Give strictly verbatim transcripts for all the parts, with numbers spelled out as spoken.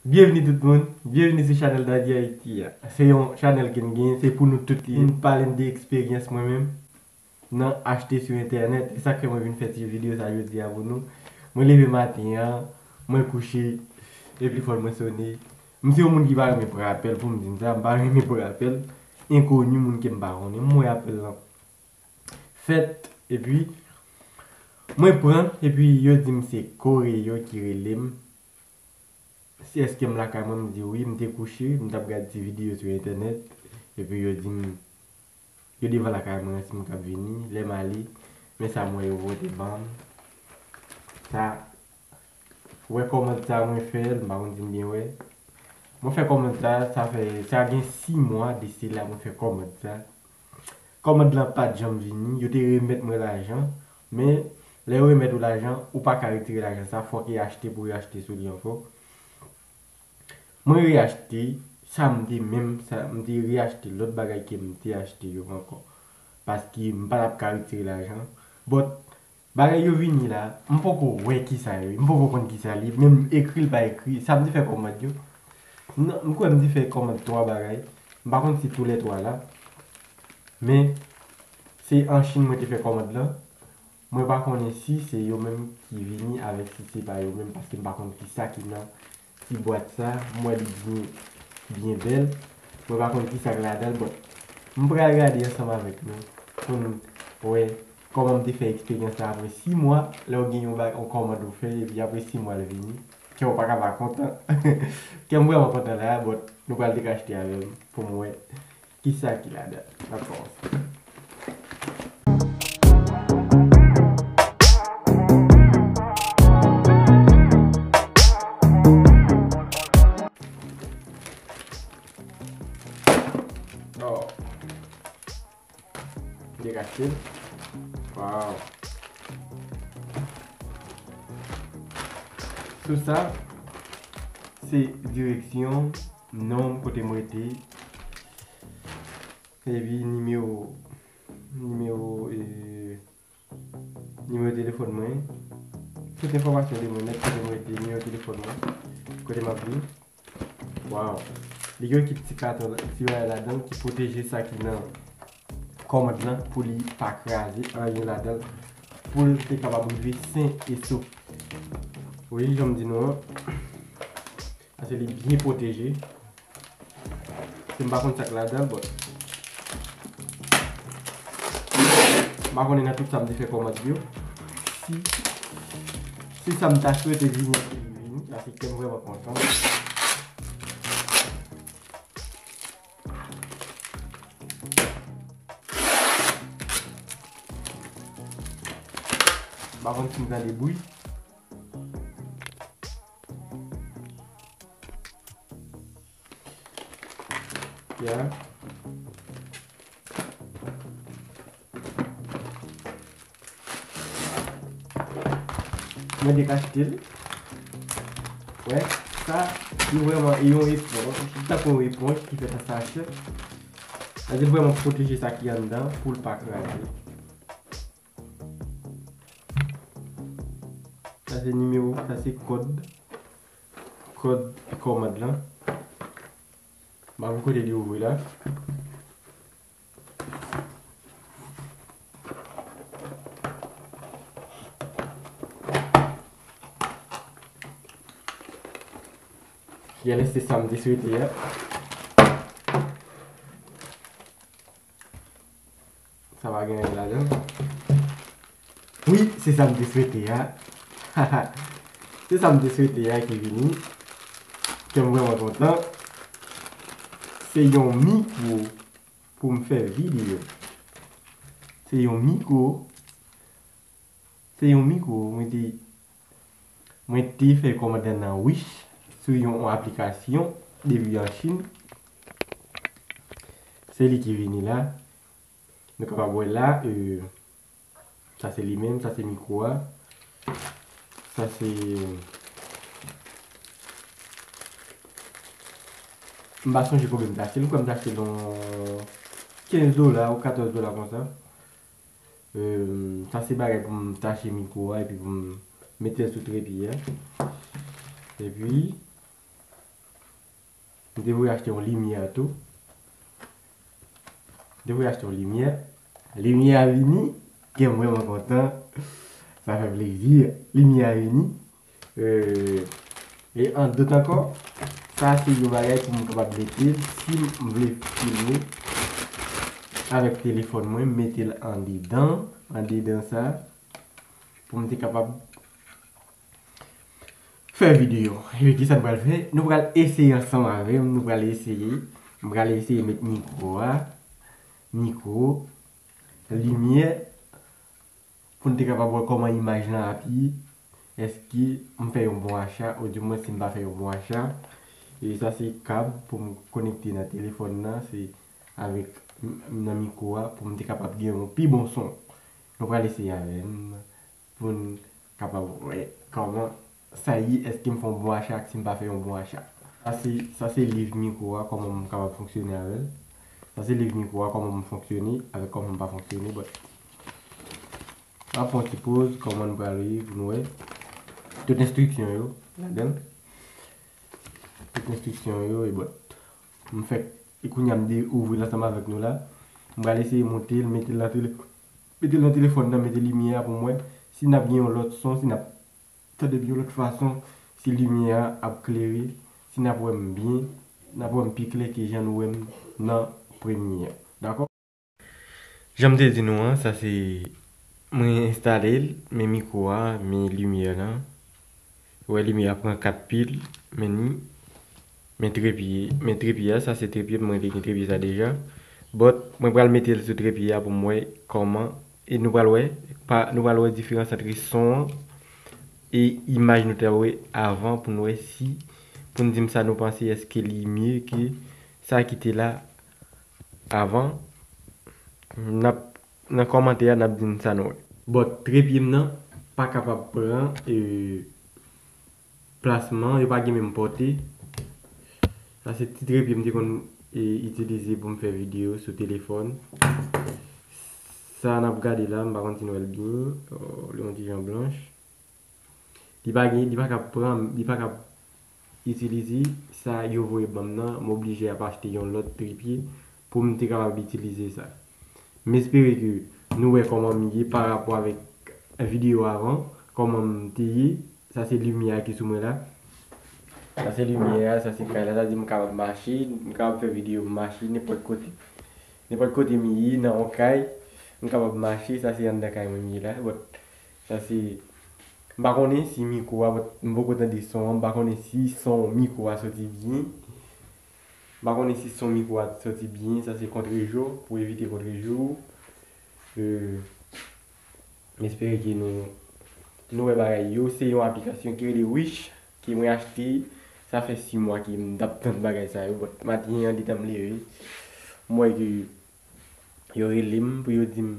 Byenvni tout moun, byenvni sou chanèl Daddy Haiti a. Se yon chanèl ke n gen, se pou nou tout li. N pale de eksperyans mwen menm nan achte sou entènèt. E sa k fè mwen vin fè ti videyo sa jodi a pou nou. Mwen leve maten an, mwen kouche, epi telefòn mwen sone. M se yon moun ki pa renmen pran apèl pou m di n sa, m pa renmen pran apèl enkoni, moun ke m pa konnen. M wè apèl lan fèt, epi mwen pran, epi yo di m se Kore yo ki rele m. Si èske m lakay mwen, m di wi, m te kouche, m t ap gad ti videyo sou entènèt, epi yo di m, yo devan lakay mwen, si m k ap vini, lè m ale, men sa m wè yo vote ban m. Sa, wè kòmand sa mwen fè l, m pa konn si m byen wè. Mwen fè kòmand sa, sa fè, sa gen sis mwa de sila mwen fè kòmand sa. Kòmand lan pa t janm vini, yo te remèt mwen lajan, men lè yo remèt ou lajan, ou pa ka retire lajan sa, fòk e achte pou yo achte sou li ankò. Mwen reyachte sa m te menm, sa m te reyachte lòt bagay ke m te achte yo ankò. Paske m pa t ap ka retire lajan. But, bagay yo vini la, m poko wè kisa yo ye, m poko konn kisa li, menm ekri l pa ekri, sa m te fè kòmand yo. Non, m kwè m te fè kòmand twa bagay. M pa konn si tou lè twa la. Men, se an Chin mwen te fè kòmand lan. Mwen pa konnen si se yo menm ki vini avèk si se pa yo menm, paske m pa konn kisa ki nan ti bwat sa. M wè li byen, byen bèl. Mwen pa konn kisa k ladan l, but m pral gade ansanm avèk nou pou n wè kòman m te fè eksperyans la apre sis mwa. Lè w gen yon ba-, yon kòmand ou fè, epi apre sis mwa l vini, kè w pa ka pa kontan. Kè m vrèman kontan la, but nou pral dekachte avè m pou m wè kisa ki ladan. N ap kòmanse. Oh. Dekache l. Wow. Sou sa, se direksyon, non, kote m rete. Epi nimewo, nimewo, e, nimewo telefòn mwen. Tout enfòmasyon de mwen nèt, kote mwen rete, nimewo telefòn mwen, kote m ap viv. Wow! Li gen yon ekip ti katon, ti bagay ladan l ki pwoteje sa ki nan kòmand lan pou li pa kraze anyen ladan l, pou l te kapab rive sen e sof. Wi, jan m di nou an, paske li byen pwoteje. Se m pa konn sa k ladan l, but m pa konnen nan tout sa m te fè kòmand yo, si, si sa m ta swete vini, vini, paske kè m vrèman kontan. M pa konn si m tande bri. Ya. Mwen dekachte l. Wè, sa, li vrèman yon eponj. Li tankou yon eponj ki fèt an sachè. Sa se vrèman pwoteje sa ki anndan pou l pa kraze. Sa se nimewo, sa se kòd, kòd kòmand lan. M ap kote li ouvri la. Genlè se sa m te swete a. Sa pa gen anyen ladan. Wi, se sa m te swete a. Se sa m te swete a ki vini. Kè m vrèman kontan. Se yon mikwo pou m fè videyo. Se yon mikwo. Se yon mikwo. Mwen te, mwen te fè kòmand nan Wish sou yon aplikasyon depi an Chin. Se li ki vini la. Nou kapab wè la, e, sa se li menm, sa se mikwo a. Sa se, m pa sonje konbyen m t achte l, m kwè m t achte l yon kenz dola ou katòz dola konsa. E, sa se bagay pou m tache mikwo a epi pou m mete l sou trepi a. Epi, M te voye achte yon limyè tou. M te voye achte yon limyè. Limyè a vini. Kè m vrèman kontan. Sa fè plezi. Limyè a vini. Euh, e an dòt ankò, sa se yon bagay pou m kapab mete si m vle filme avèk telefòn mwen, m mete l andedan, andedan sa, pou m te kapab fè videyo. E kisa n pral fè? Nou pral eseye ansanm avè m, nou pral eseye. M pral eseye met mikwo a, mikwo, limyè, pou n te kapab wè kòman imaj lan ap ye. Èske m fè yon bon acha, odimwen si m pa fè yon bon acha. E sa se kab pou m konekte nan telefòn nan, se avèk m- nan mikwo a, pou m te kapab gen yon pi bon son. Nou pral eseye avè m pou n kapab wè kòman sa ye, èske m fè yon bon acha ak si m pa fè yon bon acha. Sa se, sa se liv mikwo a, kòman m kapab fonksyone avè l. Sa se liv mikwo a, kòman m fonksyone avèk kòman m pa fonksyone. But, m ap pran ti poz, kòman n pral ye pou nou wè. Tout enstriksyon yo ladan l. Tout enstriksyon yo, e but. M fèk, e kounye a m de ouvri l ansanm avèk nou la. M pral eseye monte l, mete l nan tele- mete l nan telefòn nan, mete limyè a pou m wè si n ap gen yon lòt son, si n ap tande m yon lòt fason, si limyè a ap klere, si n ap wè m byen, n ap wè m pi klè ke jan nou wè m nan premye a. Dakò? Jan m te di nou an, sa se, mwen enstale l, men mikwo a, men limyè lan. Ou wè limyè a pran kat pil, men ni, men trepye, men trepye a, sa se trepye, mwen te gen trepye sa deja. But, mwen pral mete l sou trepye a pou m wè kòman, e nou pral wè, pa, nou pral wè diferans ant son an e imaj nou te wè avan pou n wè si, pou n di m sa nou panse, èske li mye ke sa ki te la avan. N ap, nan kòmantè a, n ap di n sa nou wè. But trepye m nan pa kapab pran, e, plasman, yo pa gen menm pòte. Sa se ti trepye m te konn, e, itilize pou m fè videyo sou telefòn. Sa n ap gade la, m pa konn si n wè l byen. Oh, li yon ti jan blanch. Li pa gen, li pa ka pran, li pa ka itilize sa yo voye ban m nan, m oblije ap achte yon lòt trepye pou m te kapab itilize sa. M espere ke nou wè kòman m ye pa rapò avèk videyo avan, kòman m te ye. Sa se limyè a ki sou mwen la. Sa se limyè a, sa se kay la. Sa di m kapab mache, m kapab fè videyo m mache nenpòt kote. Nenpòt kote m ye, nan yon kay, m kapab mache. Sa se anndan kay mwen m ye la. But, sa se, m pa konnen si mikwo a, but m poko tande son an, m pa konnen si son mikwo a soti byen. M pa konnen si son mikwo a soti byen, sa se kontrejou, pou evite kontrejou. Euh, m espere ke nou, nou wè bagay yo. Se yon aplikasyon ki rele Wish, ke mwen achte. Sa fè sis mwa ke m t ap tann bagay sa yo, but maten an, detan m leve, m wè ke yo rele m pou yo di m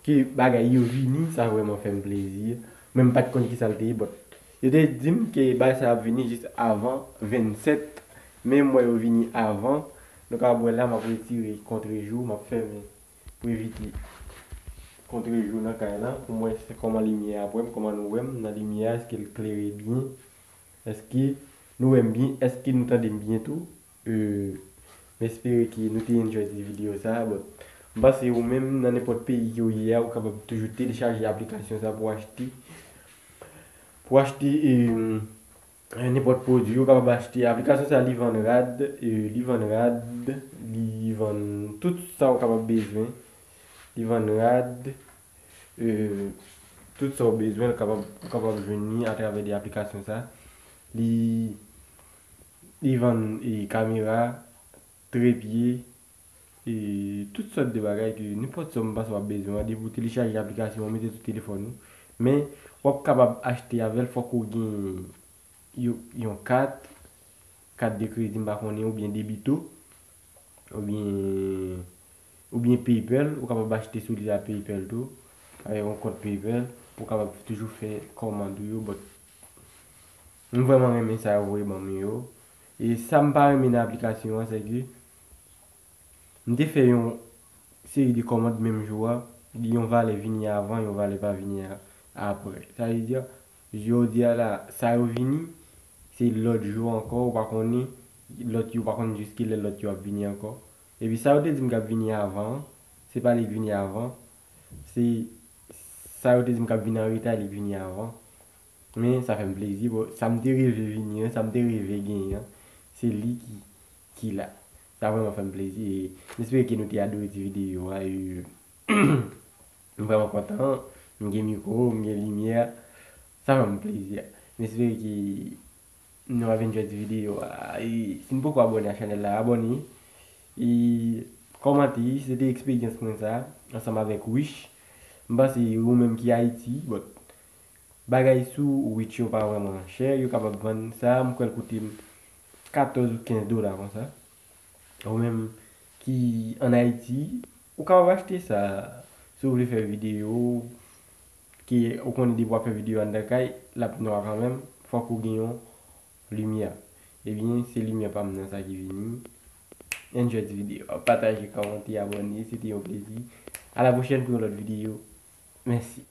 ke bagay yo vini, sa vrèman fè m plezi. Mwen m pa t konn kisa l te ye, but yo te di m ke bagay sa ap vini jis avan vennsèt, men m wè yo vini avan. Nou kapab wè la, m ap retire kontrejou, m ap fèmen pou evite kontrejou nan kay la, pou m wè se kòman limyè a ap wè m, kòman nou wè m nan limyè a, èske l klere byen, èske nou wè m byen, èske nou tande m byen tou. Euh, m espere ke nou te enjoy ti videyo sa a. But, m panse ou menm, nan nenpòt peyi ke w ye a, ou kapab toujou telechaje aplikasyon sa pou achte, pou achte, euh, nenpòt pwodui. Ou kapab achte aplikasyon sa, li vann rad, euh, li vann rad, li vann tout sa ou kapab bezwen. Li vann rad, euh, tout sa ou bezwen, ou kapab, ou kapab jwenn li atravè de aplikasyon sa. Li, li vann, e, kamera, trepye, e tout sòt de bagay ke nenpòt sa w m panse w ap bezwen an, depi w telechaje aplikasyon an, w mete sou telefòn ou. Men, w ap kapab achte avè l, fòk ou gen yo- yon kat, kat de kredi, m pa konnen, oubyen debito, oubyen, oubyen PayPal, ou kapab achte sou li a PayPal tou, avèk yon kont PayPal, pou w kapab toujou fè kòmand ou yo, but m vrèman renmen sa yo voye ban m yo. E sa m pa renmen nan aplikasyon an, se ke m te fè yon seri de kòmand menm jou a, yon valè vini avan, yon valè pa vini a- apre. Sa vle di, jodi a la, sa yo vini, se lòt jou ankò, ou pa konnen Lòt yo pa konn jis kilè lòt yo ap vini ankò. Epi sa yo te di m k ap vini avan an, se pa li k vini avan, se sa yo te di m k ap vini an reta, li k vini avan. Men sa fè m plezi, bon, sa m te reve vini an, sa m te reve genyen an, se li ki, ki la. Sa vrèman fè m plezi. E m espere ke nou te adore ti videyo a. E m vrèman kontan. M gen mikwo, m gen limyè. Sa fè m plezi. M espere ke nou ap enjoy ti videyo a. E si n poko abòne a chanèl la, abòne. E kòmante, se te eksperyans mwen sa, ansanm avèk Wish. M panse ou menm ki Ayiti, bon, bagay sou Wish yo pa vrèman chè, yo kapab vann sa, m kwè l koute m katòz ou kenz dola konsa. Ou menm ki ann Ayiti, ou kapab achte sa. Si w vle fè videyo, ke ou konnen depi w ap fè videyo anndan kay, l ap nwa kanmenm, fòk ou gen yon limyè. Ebyen, se limyè pa m nan sa ki vini. Enjoy ti videyo a, pataje, kòmante, abòne, se te yon plezi. A la pwochèn pou yon lòt videyo. Mèsi.